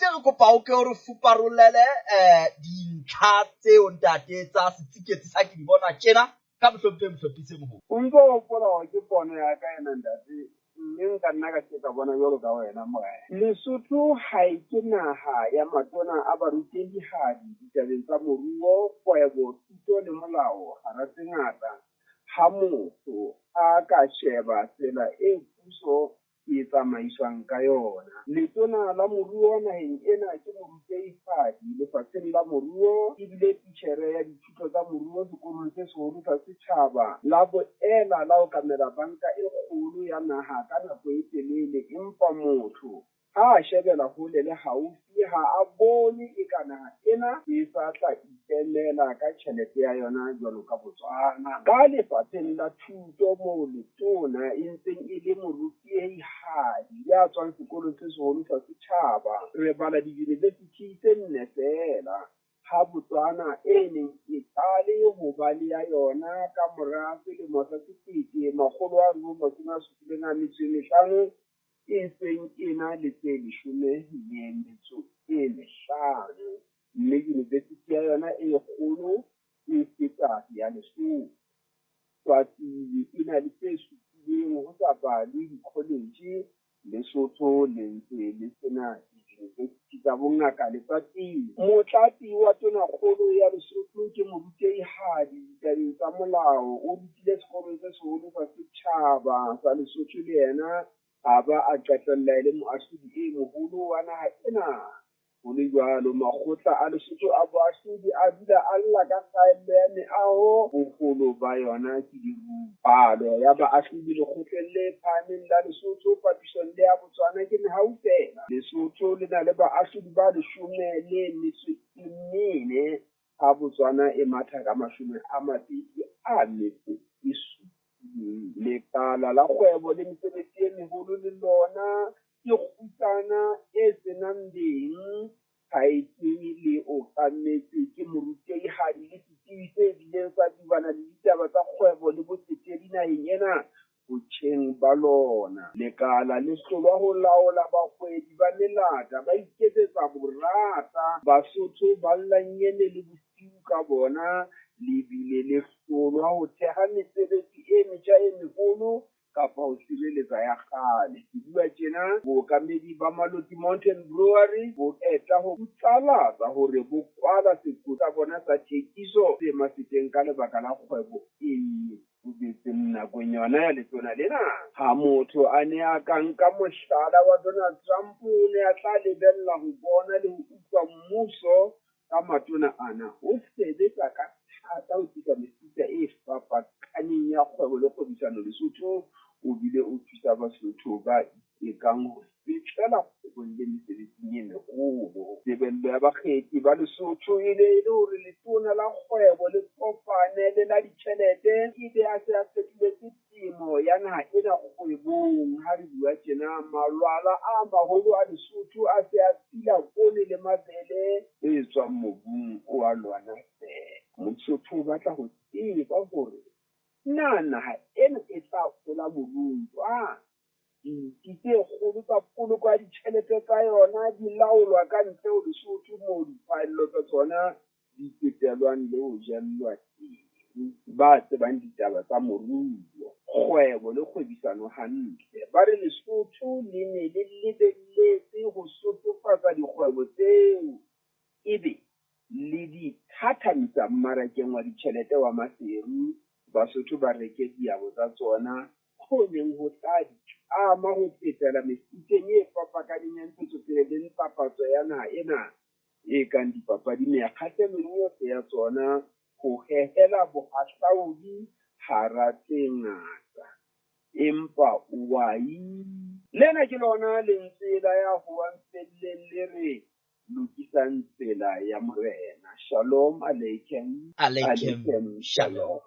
Ntate, re kopa o ke o re fuparolele dintlha tseo, ntate, tsa setsiketsi sa ke di bona tjena ka mohlomphehi Mohlophisi e moholo. O ntso hopola hore ke pono ya ka ena, ntate, mme nka nna ka se ka bona jwalo ka wena, morena. Lesotho ha e ke naha ya matona a barutehihadi ditabeng tsa moruo, kgwebo, thuto le molao hara tse ngata. Ha motho a ka sheba tsela e puso e tsamaiswang ka yona. Letona la moruo naheng ena ke morutehihadi lefapheng la moruo, ebile titjhere ya dithuto tsa moruo sekolong se seholo sa setjhaba, la boela la okamela banka e kgolo ya naha ka nako e telele. Empa motho ha a shebela hole le haufi ha a bone eka naha ena e sa tla ikemela ka tjhelete ya yona jwalo ka Botswana. Ka lefapheng la thuto moo letona e ntseng e le morutehihadi ya tswang sekolong se seholo sa setjhaba, re bala di-university tse nne feela, ha Botswana e neng e qale ho ba le ya yona ka mora selemo sa 1975 e seng e na le tse 15, mme university ya yona e kgolo e feta ya Lesotho. Swatini e na le tse 7 ho sa balwe di-college. Lesotho le ntse le sena di-university tsa bongaka le tsa temo. Motlatsi wa tonakgolo ya Lesotho ke morutehihadi ditabeng tsa molao, o rutile sekolong se seholo sa setjhaba sa Lesotho le yena, a ba a qetella e le moahlodi e moholo wa naha ena. Ho le jwalo, makgotla a Lesotho a boahlodi a dula a lla ka kgaello ya meaho, boholo ba yona ke dirupo. Palo ya baahlodi lekgotleng le phahameng la Lesotho papisong le ya Botswana ke mehau feela. Lesotho le na le baahlodi ba 14, ha Botswana e matha ka 27. Lekala la kgwebo le mesebetsi e meholo le lona ke kgutsana e senang beng, ha e le okametswe ke morutehihadi le setsebi se bileng sa dubana le ditaba tsa kgwebo le botsetedi naheng ena botjheng ba lona. Lekala le hlolwa ho laola bahwebi ba melata, ba iketsetsa borata, Basotho ba lla nyene le bosiu ka bona, le bile le hlolwa ho theha mesebetsi e metjha e meholo kapa ho sireletsa ya kgale. Ke bua tjena, bookamedi ba Maloti Mountain Brewery bo qeta ho phatlalatsa hore bo kwala sekota sa bona sa thekiso se Mafikeng ka lebaka la kgwebo e nyonyobetseng nakong yona ya letona lena. Ha motho a ne a ka nka mohlala wa Donald Trump, o ne a tla lebella ho bona le ho utlwa mmuso ka matona ana o sebetsa ka thata ho tlisa mefuta e fapakaneng ya kgwebo le kgwebisano Lesotho, o bile o thusa Basotho ba itekang ho fetela kgwebong le mesebetsing e meholo. Tebello ya bakgethi ba Lesotho e ne e le hore letona la kgwebo le kopane le la ditjhelete ebe a se a fetoletse temo ya naha ena kgwebong. Ha re bua tjena, malwala a maholo a Lesotho a se a fila poone le mabele e tswang mobung wa lona feela. Mosotho o batla ho tseba hore na naha ena e tla hola moruong jwang. Ditsi tse kgolo tsa poloko ya ditjhelete tsa yona di laolwa ka ntle ho Lesotho moo diphaello tsa tsona di tsetelwang le ho jellwa teng. Ba tsebang ditaba tsa moruo, kgwebo le kgwebisano hantle, ba re Lesotho le ne le lebelletse ho sotofatsa dikgwebo tseo ebe le di thathamisa mmarakeng wa ditjhelete wa Maseru, Basotho ba reke diabo tsa tsona ho neng ho tla di tlama ho tsetela mefuteng e fapakaneng ya ntshetsopele le ntlafatso ya naha ena e kang dipapadi mekgahlelong yohle ya tsona ho hehela bohahlaudi hara tse ngata. Empa owai! Lena ke lona lentswe la ya howang feelleng le re lokisang tsela ya Morena. Shalom Aleichem. Aleichem Shalom.